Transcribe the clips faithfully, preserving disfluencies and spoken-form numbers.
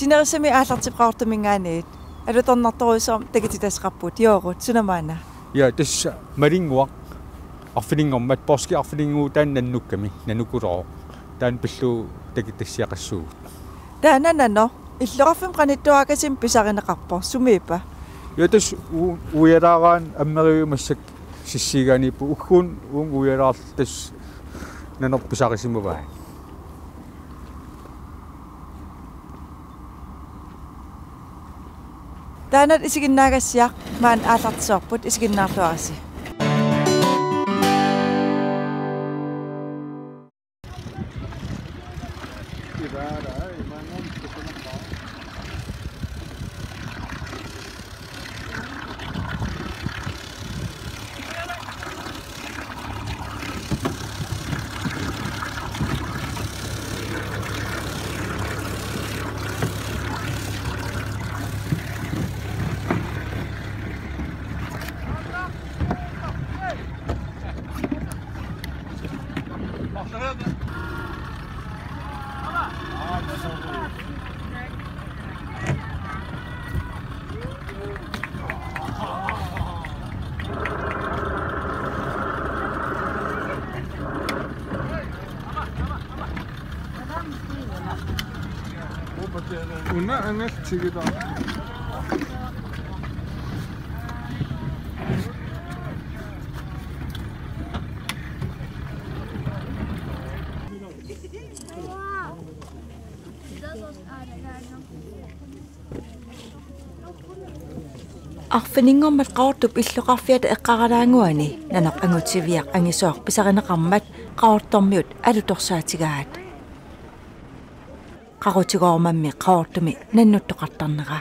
Sinerissami aallartippoq Qaqortuminngaanniit. Alutornartorujussuarmik takutitassaqarpugut, Joorut, suna maanna? Ja, tassa Malinnguaq arfininngormat, poorskip arfininngooq taanna nannukkami, Nanukulooq. Taanna pillugu takutassiaqassuugut. Taanna nanoq illoqarfimmi qanittuaraagasimi pisarineqarpoq, sumiippa? Ja, tassa u-, uialaaraanni ammeriviumassak sissiigaaniippu, ugguuna uunga uialaarluta tassa nanoq pisarisimavai. Taanna isiginnaagassiaq maanna aallartisoorput, isiginnaarluarisi. Una angal tigita. Arfininngormat Qaqortup illoqarfiata eqqaralaannguani nanoq angutiviaq angisooq pisarineqarmat Qaqortormiut alutorsaatigaat. Qaqutigoorumammi Qaqortumi nannuttoqartarnera.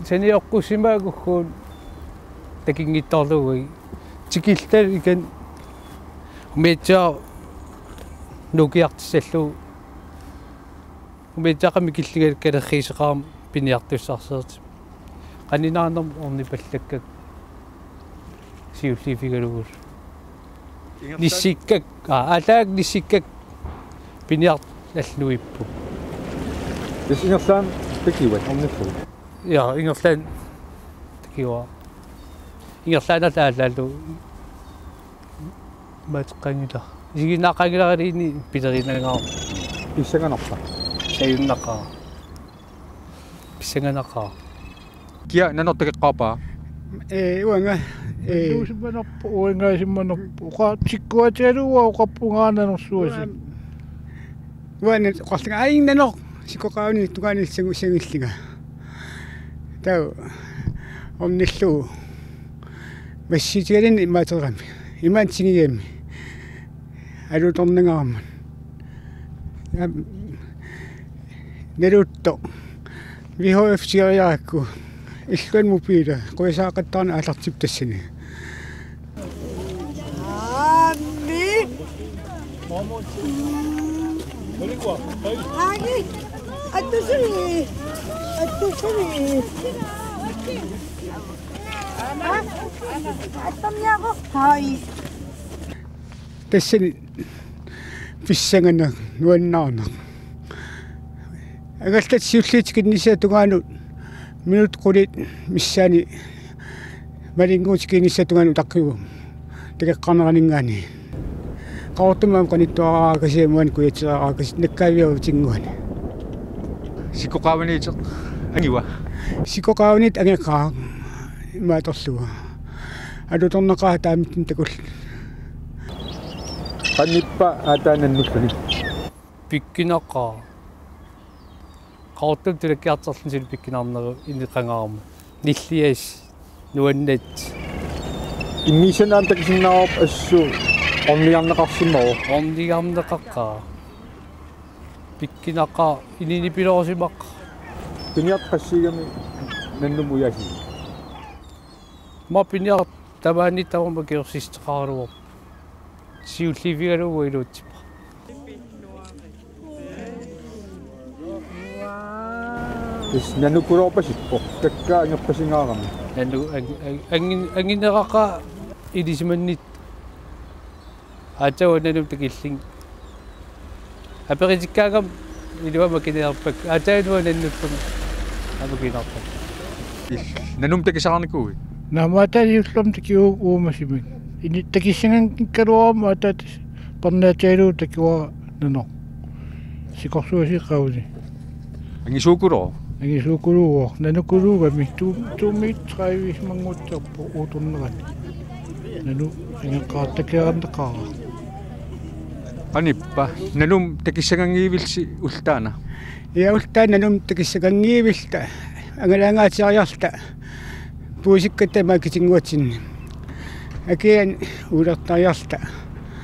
Saniorqussimaagukkuun takinngitsoorlugu tikilluta ikan umiatsiaq nukiartissallugu umiatsiaqami killingali kalerriiseqarami piniartussarsiortut. Qaninaarnermut ornipallakkakka siulliuffigalugu. Nissikkakka, aa, aalakkakka nissikkakka piniartut allat nuipput. Tassa ingerlaannaq takuat ornillugu. Ja, ingerlaannaq takuara. Ingerlaannaq aallaallu maateqqaanngilaq. Isiginnaaqqaanngilara ini pilerinangaarpoq. Pissanganarpa? Sajunnaqaaq. Pissanganaqaaq. Kia nanoq takoqqaarpa? Ee, uanga, ee. Tuusimanerpu, uangaasimanerpu. Oqa-, tikkuatigalugu oqarpunga nanorsuasi. Uanga oqarlunga, ai, nanoq, sikkoqaavani tungaanut sangu-, sangillunga. Taava, ornillugu. Massutigalunga imaaterami. Imaanngitsigami. Alutornangaarmat. Am, Naluuttoq. V H F-tigereerakku. Illuanut mobiili. Qujasaaqattaarneq aallartippoq tassani. Aammi. Aagi. Attusui. Attusui. Attorniaruk. Hai. Tassani pissanganaq nuannaarnaq. Angallat siulliit tikinnissaat tungaanut minutsit qulit missaani Malinnguup tikinnissaat tungaanut utaqqiuvoq takoqqaarneraninngaanniit. Qaqortumi aamma qanittuaraakasiat maani kujatseraakasiat nakkaaviup tinnguani. Sikkoqaavaniittoq angiva? Sikkoqaavaniittoq angeqaaq imaatorlugu. Alutornaqaaq taamaattumik takullugu. Qanippa aatsaat nannulluni? Pikkunaqaaq. Qaqortumi tulakkiartorluni suli pikkunarnerup ineqangaarmat. Nilliasut, nuannatsut. Immiussannik aamma takusinnaavarput assut ornigarneqarsimavoq. Ornigarneqaqaaq. Pikkunaqaaq, ininipiloorsimaqaaq. Piniartut qassiugami nannummut ujaasigit? Aamma piniartut tamaani tamarmik akiorsisteqaraluarput. Siulliuffigalugu iluatsippoq. Tassa Nanukuloorpasippoq, takka angerpasingaarami. Nanu-, ang-, ang-, angin-, angineraqaaq ilisimannittut. Aatsaat uannut takillunga. Aperitikkaangama Ilua makiniarpakka. Aatsaat Nuup nannuppunga. Aamma makiniarpakka. Nanumik takissaqarnikuuit? Naamik, aatsaat ullormut takuara uumasimik. Ini takissanngikkaluarama aatsaat parnaatsalu takuara nanoq. Sikorsuasi qauni. Angisuukuluuvoq? Angisuukuluuvoq. Nanukuluugami tu-, tuumi tredive-mannguutsiarpoq uutornerani. Nanu angajoqqaartakiarannaqaara. Qanippa, nanumik takissannganngivilsi ulloq taanna? Ja, ulloq taanna nanumik takissannganngivilluta, angalaangaatsiariarluta, puisikkatta imaakitinnguatsinni. Akiani uulertariarluta,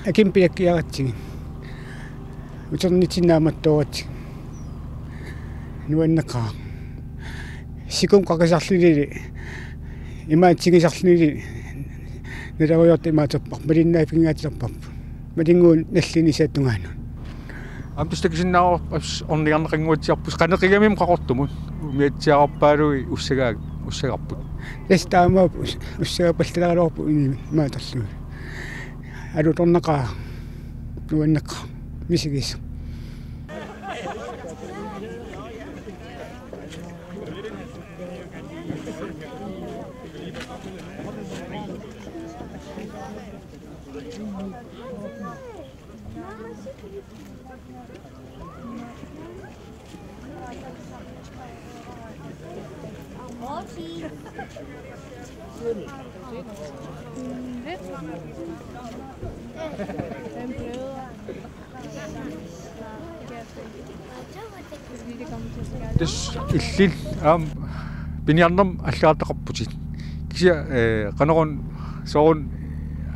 akimut pilakkiaratsigit. Uternitsinnut naammattooratsigit. Nuanneqaaq. Sikumut qaqisarlunili, imaatsingisarlunili, naloriortut imaaterpar-, malinnaaffiginngaatsiarparput. Malinnguit nalliinnissaata tungaanut. Aamma tassa takusinnaavarput ornigarneqannguatsiarpusi, qaneqigamimmi Qaqortumut. Umiatsiarpaaluit ussagaa-, ussagarput. Tassa taamaappoq us-, ussagapallalaaraluarpoq ini imaaterlugit. Alutornaqaaq, nuanneqaaq, misigisoq. Tassa illit aamma piniarnermik allagartaqarputit. Kisianni, eh, qanoruna sooruna,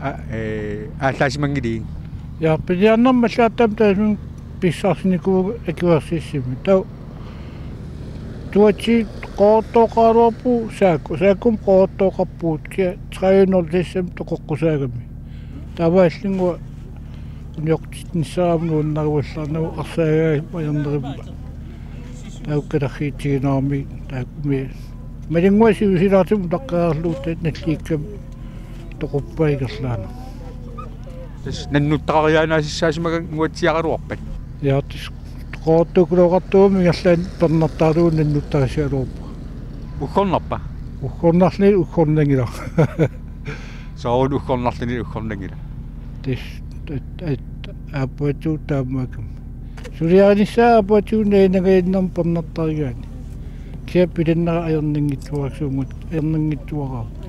a-, eh, aallaasimanngiligit? Ja, piniarnermik allagartama tassami pissarsinikuuvunga akuersissummik. Taava tuatsiit Qaqortooqaraluarpugut Saakku. Saakkummi Qaqortooqarpugut, kisianni tredive nul seks-imi toqoqqusaagami. Taava illinngua unioqqutinnissarama nuannaruallarnagu arsaagaangama ajornerimmat. Taava kalerriitiginermi taakku mi-, malinnguat siusinneqartut utaqqaarlugu taava nalliukkami toquppai ingerlaannaq. Tassa nannuttaqariaannaassaasimanngikkaluarpat? Ja, tassa Qaqortuukuluuqartuugami ingerlaannaq pernartaralugu nannuttarisaagaluarpunga. Uggornarpa? Uggornarluni uggornanngilaq. Sooruna uggornarluni uggornanngilaq? Tassa at-, at-, aappaatigut taamaakkami. Suliarinissaa aappaatigut nalinginnaasumik pernartarigaanni. Kisianni pilannera ajornanngitsuararsuugut, ajornanngitsuararsuugut.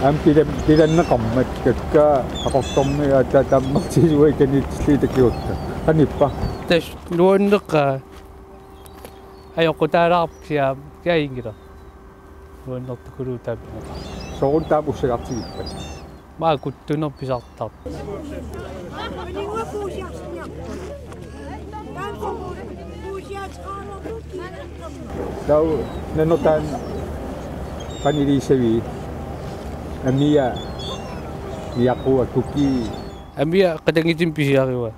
Aamma pila-, pilanneqarmat kakkaak Qaqortormi aatsaat taammartigisui kaniitsillugit takuakka. Qanippa? Tassa nuanneqaaq. Ajoqutaalaarput kisianni, kisianni inngilaq. Nuannertukuluuvoq taama pineqartoq. Sooruna taama ussagartigippat? Maani kuttunerput pisartarpoq. Taava nanoq taanna qanoq ilisaviuk? Amia, niaqua, kuki. Amia qatanngutinik pisiarivaa.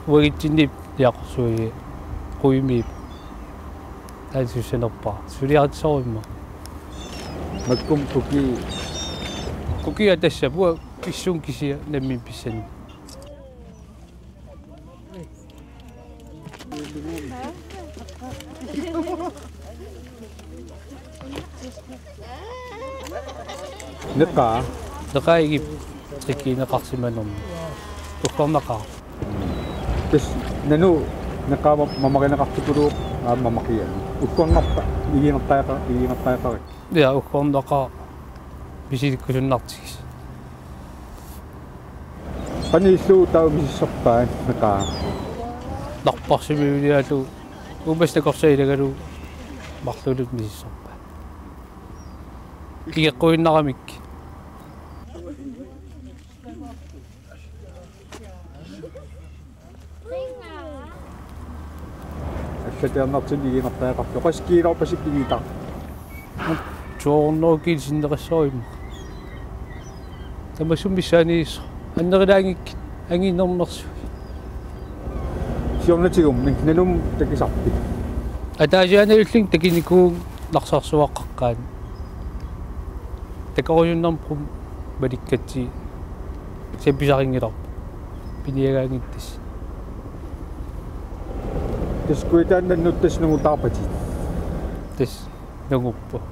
Uagutsinni niaqorsuivoq, quimiippoq. Taanna sussanerpaaq. Suliarissavara immaqa. Makku kuki? Kukiat tassa, uanga pissunga kisiat nammineq pissanni. Neqaa? Neqaa igippoq trikiineqarsimanermik. Uggornaqaaq. Tassa nanoq neqaaq mamarineqartikuluuvoq aamma mamaqiani. Uggornarpa igiinnartariaqar-, igiinnartariaqarakku? Ja, uggornaqaaq misilikkusunnartigisoq. Qanoq ilillugu taava misissorpaat neqaa? Narparsimiunialu uumasut nakorsat ilagalugu marluullutik misissorpaat. Kigeqquinnaramikkit. Allatiarnartuni igiinnartariaqartoq. Qassit kiiloorpasippigitaa? Tuornookiil sinneqassaaq immaqa. Tamassummik missaaniissoq. Annerilaanngikkiga anginermersui. Siornatigummi nanumik takisarpit? Ataasiaannarlunga takunikuuvunga Narsarsuaq Qaqqani. Takorujunnarpoq malikkatsigu. Kisianni pisarinngilarput. Iniagaanngittas. Tassa Kujataani nannut tassa nungutaarpatit? Tassa nunguppoq.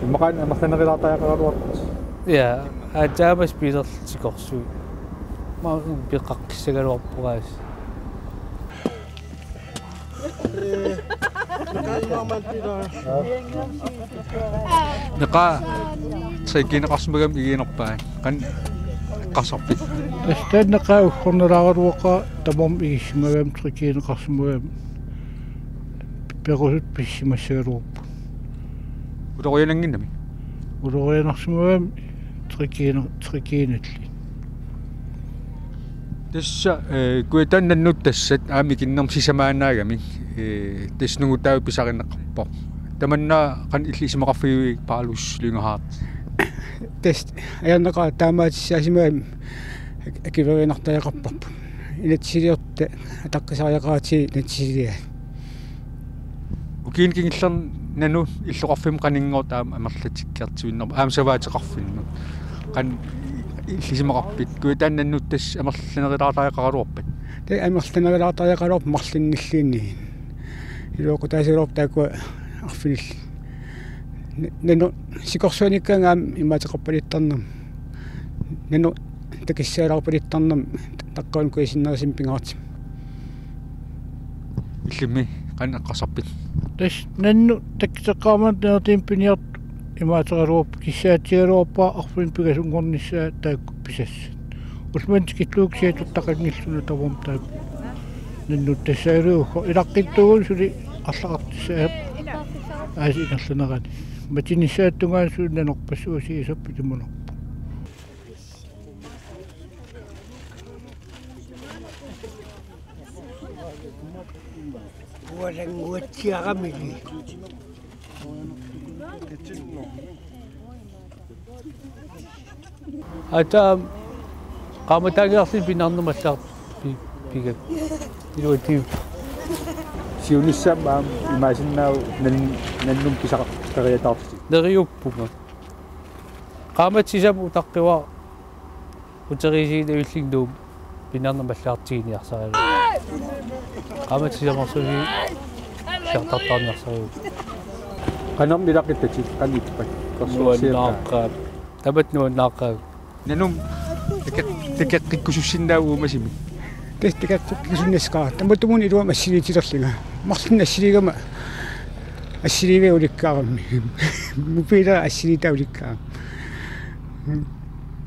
Immaqa amerlanerulaartariaqaraluarpat? Ja, aatsaammat pilerlutikorsui. Maanna peqaqqissagaluarpoq aas. Meeqqat trikiineqarsimagammik iginerpaat, qanoq eqqarsarpit? Tassa taannaqa uggornalaaraluaqaaq tamarmik igissimagaanni trikiineqarsimagaanni perusut pisimassagaluarput. Ulorianannginnami? Ulorianarsimagaanni trikiine-, trikiinalli. Tassa, eh, Kujataani nannut tassat aamma ikinnermik sisamaannaagamik, eh, tassa nungutaavi pisarineqarpoq. Tamanna qanoq illit isumaqarfigivigit, Paulus Lynghardt? Tassa ajornaqaaq taamaattussaasimagaanni ak-, akueriartariaqarparput. Inatsisiliortut ataqqisariaqaratik inatsisiliai. Ukiuni kingullerni nanu illoqarfimmi qaninngorta aamma amerlatikkiartuinnarpoq aamma savaateqarfinnut. Qanoq illit isumaqarpit, Kujataani nannut tassa amerlanerulaartariaqaraluarpat? Tassa amerlanerulaartariaqaraluarpoq marlunnilluunniit. Iluaqutaasagaluarpoq taakkua arfinillit. N-, nanu sikorsuanikkaangat aamma imaateqarpaluttarnermi. Nanu takissaalaarpaluttarnermi taqqavani kujasinnerusumik pingaartumik. Illimmi qanoq eqqarsarpit? Tassa nannut takkuteqqaarmat nunatsinni piniartut imaateqaraluarput, kissaatigigaluarpara arfineq-pingasunngornissaa taakku pisassat. Ullumimut tikillugu kisiat tuttaqanngillat tamarmik taakku. Nannut tassagaluarpoq ilaqqittuugami suli arlaqartussaapput aasiit ingerlanerani. Matunissaata tungaanut suli nanorpassuit iserput imanarpoq. Ualannguatsiaramili. Ataa qaammataagiarli pinnaarnermik allaat pi-, pigak. Iluatigut. Siunissami aamma imaassinnaavoq nan-, nannumik pisaqariataarlutik. Neriuppunga. Qaammatit sisamat utaqqivara uteriisiinnavillinnik Nuummi pinnaarnermik allagartiginiarsarigaluarlunga. Qaammatit sisamarsuutigit siartortarniarsarigaluarlunga. Qanormi ilaquttatit qanoq ippat? Korsorsiappaa? Nuannaaqqaaq. Tamatta nuannaaqqaaq. Nanumi takeq-, takeqqikkusussinnaava uumasumik? Tassa takeqqikkusunnassaaq. Tamatumuuna iluamik assiliitilerlunga. Marlunnik assiliigama assiliivia ulikkaarami. Mobiilia assiliitaa ulikkaarami.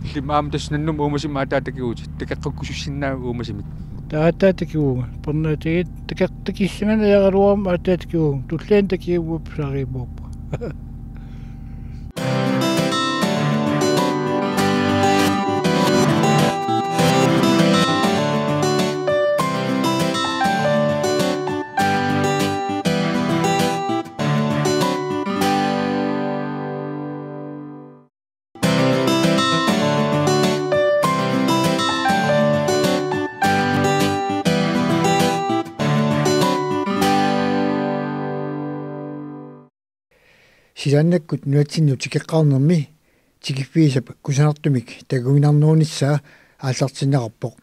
Illimmi aamma tassa nannumi uumasumik aatsaat takiguutit, takeqqikkusussinnaava uumasumik? Taava aatsaat takiguunga. Pernaatigit takeq-, takissanganajaraluarama aatsaat takiguunga. Tulliani takiguuara pisariivoq. Silaannakkut nunatsinnut tikeqqaarnermi tikiffigisap kusanartumik takuginarnerunissaa aallartinneqarpoq.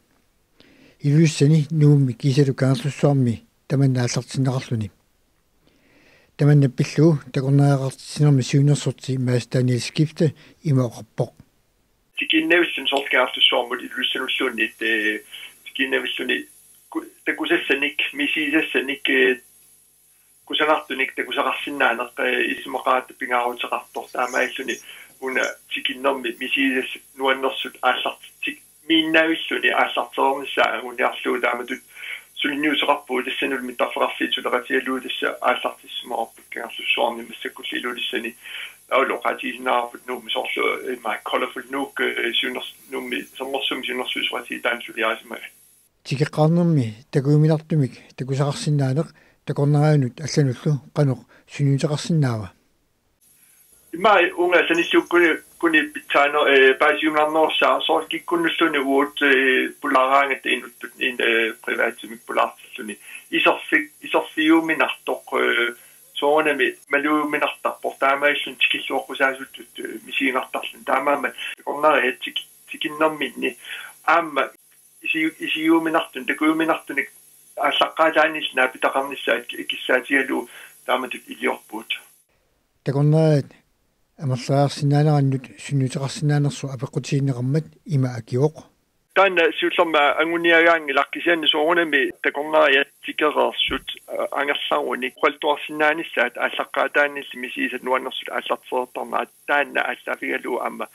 Ilulissani, Nuummi kiisalu Kangerlussuarmi tamanna aallartinneqarluni. Tamanna pillugu takornariaqartitsinermi siunnersorti Mads Daniel Skifte ima oqarpoq. Tikiinnavilluni soorlu Kangerlussuarmut Ilulissanulluunniit, eh, tikiinnavilluni ku-, takusassanik, misigisassanik, eh, kusanartunik takusaqarsinnaaneq, eh, isumaqaratta pingaaruteqartoq, taamaalilluni una tikinnermi misigisassat nuannersut aallartitsik- miinnavilluni aallartereernissaa anguniarlugu taamatut suliniuteqarpugut, tassanilu mittarfeqarfiit suleqatigalugit tassa aallartissimavoq Kangerlussuarni massakkullu Ilulissani. Taavalu oqaatigisinnaavarput Nuummi soorlu, eh, ima Colourful Nuuk, eh, siunners-, Nuummi Sermersooq siunnersuisoqatigiit taanna suliarisimagaa. Tikeqqaarnermi takujuminartumik takusaqarsinnaaneq takornarianut allanullu qanoq sunniuteqarsinnaava? Ima uunga sanilliukkukkuni pitsaaneq, eh, paasiuminarnerussaaq, soorlu kikkunnulluunniit uagut, eh, pulaaraangatta inuttut in, eh, privatimik pulaartilluni. Iserfik-, iserfigiuminartoq, eh, soorunami malugiuminartarpoq. Taamaalilluni tikilluaqqusaasuttut, eh, misiginartarluni. Taamaammat takornariat tik-, tikinnerminni aamma isi-, siuminartun takujuminartunik aallaqqaataaniilli naapitaqarnissaat kissaatigalugu taamatut iliorpugut. Takornariat amerleriarsinnaanerannut sunniuteqarsinnaanersoq apeqqutigineqarmat ima akivoq: Taanna siullermik anguniagaanngilaq, kisianni soorunami takornariat tikereersut angerlaruni oqaluttuarsinnaanissaat aallaqqaataaniilli misigisat nuannersut aallartereertarnerat taanna aallaavigalugu aamma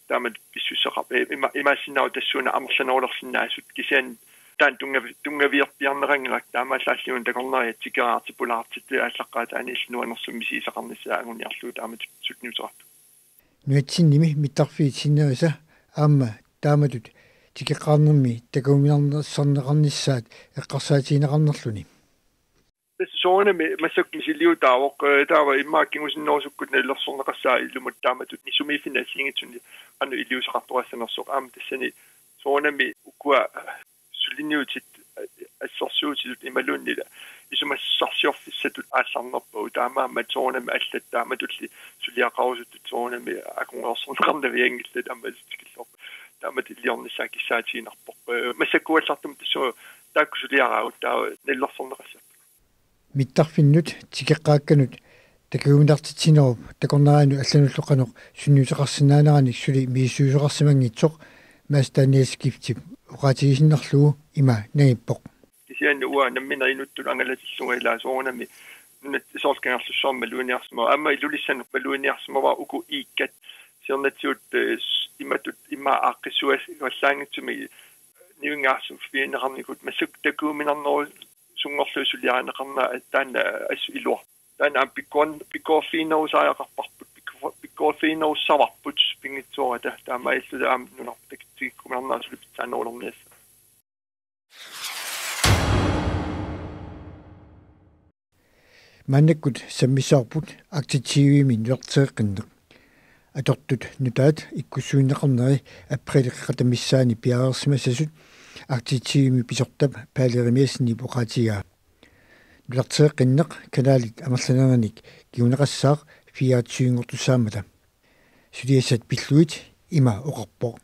taamatut pissuseqarpoq. Ima-, imaassinnaavoq tassuuna amerlanerulersinnaasut, kisianni taanna tunngavi-, tunngaviorpiarneqanngilaq, taamaallaallugu takornariat tikeraartut pulaartut aallaqqaataaniilli nuannersumik misigisaqarnissaat anguniarlugu taamatut sunniuteqartut. Nunatsinnimi mittarfiit sinnerisa aamma taamatut tikeqqaarnermi takujuminarneqarnissaat eqqarsaatigineqarnerluni. Tassa soorunami massakkut misiliutaavoq, eh, taava immaqa kingusinnerusukkut nalilersorneqassaaq ilumut taamatut sumiiffinni assigiinngitsuni qanoq iliuuseqartoqassanersoq. Aamma tassani soorunami ukua suliniutit, eh, assersuutitut imaluunniit isumassarsiorfissatut aallarnerpagut, taamaammat soorunami allat taamatulli suliaqarusuttut soorunami akunnerusorneqarnavianngillat, aamma tikillugu taamatut iliornissaa kissaatiginarpoq. Eh, massakkuallartumik tassunga taakku suliaraagut taava nalilersorneqassapput. Mittarfinnut tikeqqaakkanut takujuminartitsinerup takornarianut allanullu qanoq sunniuteqarsinnaaneranik suli misissuisoqarsimanngitsoq Mads Daniel Skiftip oqaatigisinnarlugu ima nangippoq: Kisianni uanga nammineq inuttut angalatillunga ilaa soorunami nunat soorlu Kangerlussuarmi maluginiarsimavara, aamma Ilulissanut maluginiarsimavara, uku iikkat siornatigut, eh, s-, imatut immaqa aaqqissuugallaanngitsumik nivinngaarsuuffigineqarnikut massakkut takujuminarneru- sunngorlugit suliarineqarnerat taanna assut iluarpoq. Taanna aamma pikkorin-, pikkoriffiginerusariaqarparput, pikko-, pikkoriffiginerussavarput pinngitsoorata, taamaalilluta aamma nunarput tikikkumaarnera suli pitsaanerulerniassaaq. Maannakkut sammissavarput Arctic T V-mi nutarteqqinneq. Atortut nutaat ikkussuinneqarneri aprilip qeqqata missaani piareersimassasut Arctic T V-mi pisortap Paali Jeremiassenip oqaatigaa. Nutarteqqinneq kanaalit amerlaneranik kinguneqassaaq fireogtyve-nngortussaammata. Suliassat pillugit ima oqarpoq: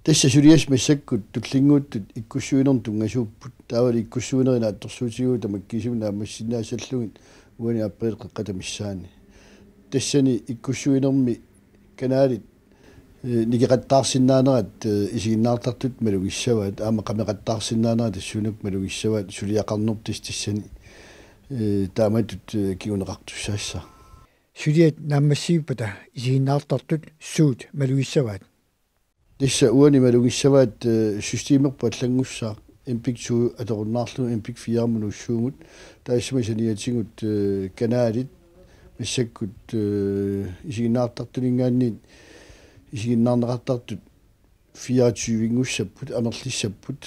Tassa suliassat massakkut tullinnguuttut ikkussuinermut tunngasuupput. Taavalu ikkussuinerit naatsorsuutigalugu tamakkiisumik naammassinnaassallugit uani aprilip qeqqata missaani. Tassani ikkussuinermi kanaalit, eh, nikeqattaarsinnaanerat, eh, isiginnaartartut malugissavaat, aamma qameqattaarsinnaanerat tassuunakkut malugissavaat, suliaqarnerput tassa tassani, eh, taamatut, eh, kinguneqartussaassaaq. Suliat naammassivippata isiginnaartartut suut malugissavaat? Tassa uani malugissavaat, eh, systemerput allanngussaaq, MPEG to atorunnaarlugu MPEG fire-mut nuussuugut, taassuma saniatigut, eh, kanaalit massakkut, eh, isiginnaartartuninngaanniit isiginnaarneqartartut fireogtyve-nngussapput, amerlissapput,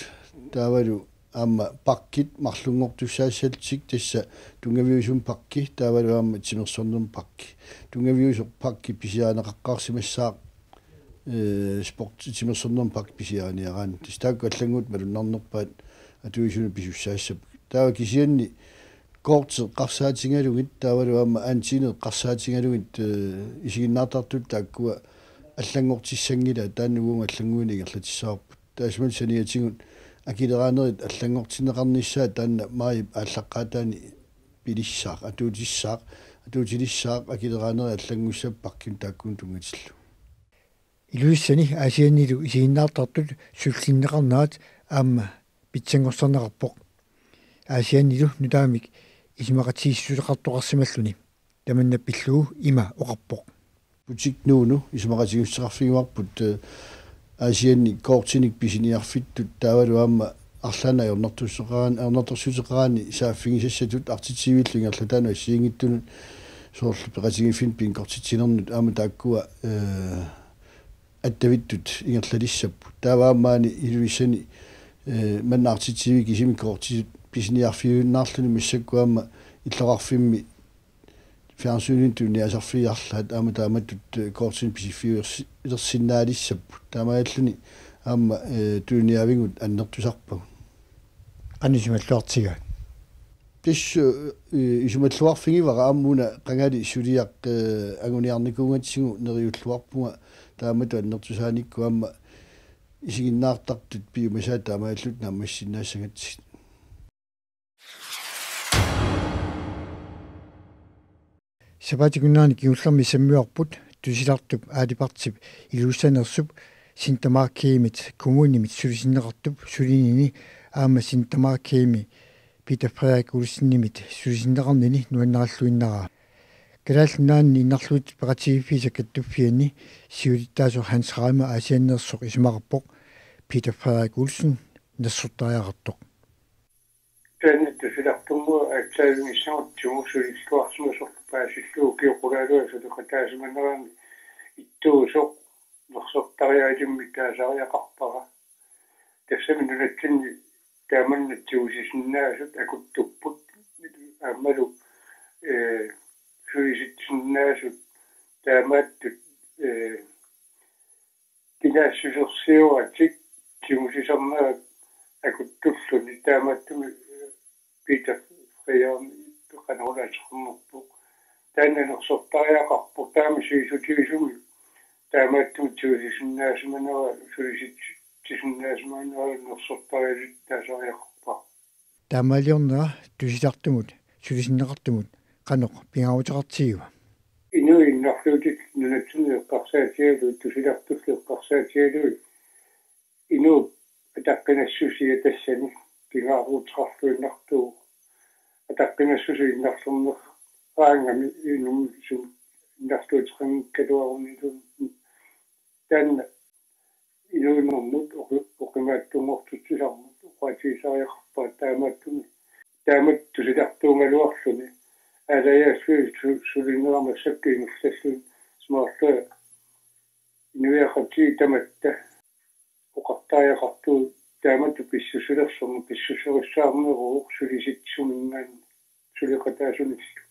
taavalu aamma pakkit marlunngortussaassallutik, tassa tunngaviusumik pakki, taavalu aamma timersornermik pakki. Tunngaviusoq pakki pisiarineqaqqaarsimassaaq, eh, sport timersornermik pakki pisiariniaraanni. Tassa taakku allannguuttut malunnarnerpaat atuisunut pisussaassapput. Taava kisianni korti eqqarsaatigalugit, taavalu aamma antenni eqqarsaatigalugit, eh, isiginnaartartut taakkua allanngortissanngilaat, taanna uagut allannguineq ingerlatissavarput. Taassumalu saniatigut akileraanerit allanngortinneqarnissaat taanna maajip aallaqqaataani pilissaaq, atuutissaaq, atuutilissaaq akileraanerit allanngussapput pakkinik taakkununnga tunngatillugu. Ilulissani Aasiannilu isiginnaartartut sullinneqarnerat aamma pitsanngorsarneqarpoq. Aasiannilu nutaamik isumaqatigiissuteqartoqarsimalluni. Tamanna pillugu ima oqarpoq: Butik Nuunu isumaqatigiissuteqarfigivarput, eh, Aasianni kortinik pisiniarfittut, taavalu aamma arlaannik ajornartorsuuteqaraanni, ajornartorsiuteqaraanni saaffigisassatut Arctic T V-llu ingerlataanut assigiinngitsunut, soorlu peqatigiiffinnut bingortitsinernut, aamma taakkua, eh, attavittut ingerlalissapput. Taava aamma maani Ilulissani, eh, manna Arctic T V kisimik korti pisiniarfiujunnaarluni massakkut aamma illoqarfimmi fjernsynimi tuniniaasarfiit arlaat aamma taamatut, eh, kortinik pisiffiulersi-, -lersinnaalissapput. Taamaalilluni aamma, eh, tuniniaavigut annertusarpagut. Qanoq isumalluartigaat? Tassa, eh, isumalluarfigivara aamma una qangali suliaq, eh, anguniarnikuugatsigu neriulluarpunga taamatut annertusaanikkut aamma isiginnaartartut piumasaat taamaalillutik naammassisinnaassagatsigit. Sapaatip-akunnerani kingullermi sammivarput Tusilartup aalipartip iluussanersup Sintermarkedimit kommunimit sulisinneqartup sulinini aamma Sintermarkedimi Peter Frederik Olsenimit sulisinneqarnini nuanneralluinnaraa. Kalaallit Nunaanni innarluutit peqatigiiffiisa kattuffianni siulittaasoq Hans Reimer Aasianneersoq isumaqarpoq Peter Frederik Olsen nersortariaqartoq. Taanna Tusilartumut aatsaat missaatigut sulilluarsimasoq paasillugu ukioqulaaluasoq suleqataasimanerani ittuusoq nersortariaalimmik taasariaqarpara. Tassami nunatsinni taamanna tigusisinnaasut akuttupput aammalu, ee, sulisinnaasut taamaattut, ee, kinaassusersioratik tigusisarnerat akuttulluni taamaattumik Peter Frederik qanoruna ateqarnerpoq. Taanna nersortariaqarpoq taama sivisutigisumik taamaattumik tigusisinnaasimanera sulisitsisinnaasimannera nersortariaatsit taasariaqarpara. Taamaaliornera Tusilartumut sulisinneqartumut qanoq pingaaruteqartigiva? Inuit innarluutit nunatsinni eqqarsaatigalugit Tusilartullu eqqarsaatigalugit inuup ataqqinassusia tassani pingaaruteqarluinnartuuvoq. Ataqqinassusia innarlerneqaraangami inummut sumi innarluuteqanngikkaluarunilu taanna inuunermut oqi-, oqimaatsunngortitsisarmut oqaatigisariaqarpara taamaattumik. Taamatut Tusilartuugaluarluni aalajaassuit su-, sulinerat massakkut ingerlalluni isumaqarlunga inuiaqatigiit tamatta oqartariaqartugut taamatut pissusilersorneq pissuserissaarneruvoq sulisitsisuminngaanniit suleqataasunillu.